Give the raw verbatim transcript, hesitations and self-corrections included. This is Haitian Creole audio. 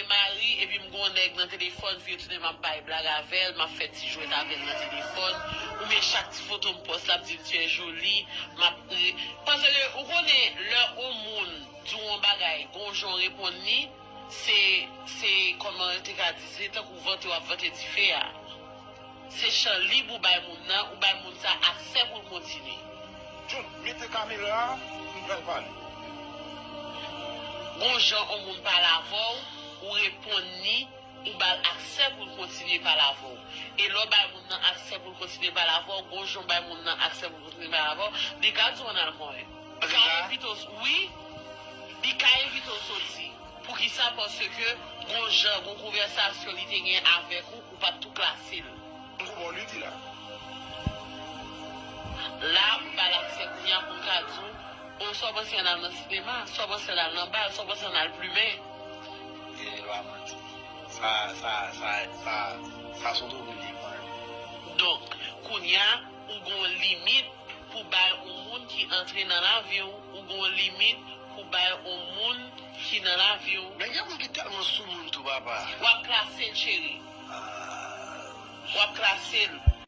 mari, epi m gon nèg nan telefòn, vye tounen m ap bay blag avè l, m ap fè ti jwèt avè l nan telefòn, oubyen chak ti foto m pòs l ap di m tu es jolie, m ap re-, paske ou konnen lè yon moun di w yon bagay, gon jan w reponn li, se, se kòman yo te ka di, se tankou vante w ap vante dife a. Se chan lib ou bay moun nan, ou bay moun sa aksè pou l kontinye. John, mete kamera a, m pral pale. Gon jan yon moun pale avè w, ou reponn li, ou ba l aksè pou l kontinye pale avè w. E lè w bay moun nan aksè pou l kontinye pale avè w, gon jan w bay moun nan aksè pou l kontinye pale avè w, li ka di w ann al mwen. Li ka evite w, wi, li ka evite w soti. Poukisa? Paske gon jan, gon konvèsasyon li te gen avèk ou, ou pa t tou klase l. M konprann li di la. La, pou ba l aksè kounye a pou l ka di w, o, sa w panse ann al nan sinema, sa w panse ann al nan bal, sa w panse ann al plimen. E pa manti. Sa, sa, sa, sa, sa se yon twòp li pran. Donk, kounye a, ou gon limit pou bay yon moun ki antre nan lavi w, ou gon limit pou bay yon moun ki nan lavi w. Men gen moun ki tèlman sou moun tou, papa. W ap klase l, cheri. W ap klase l.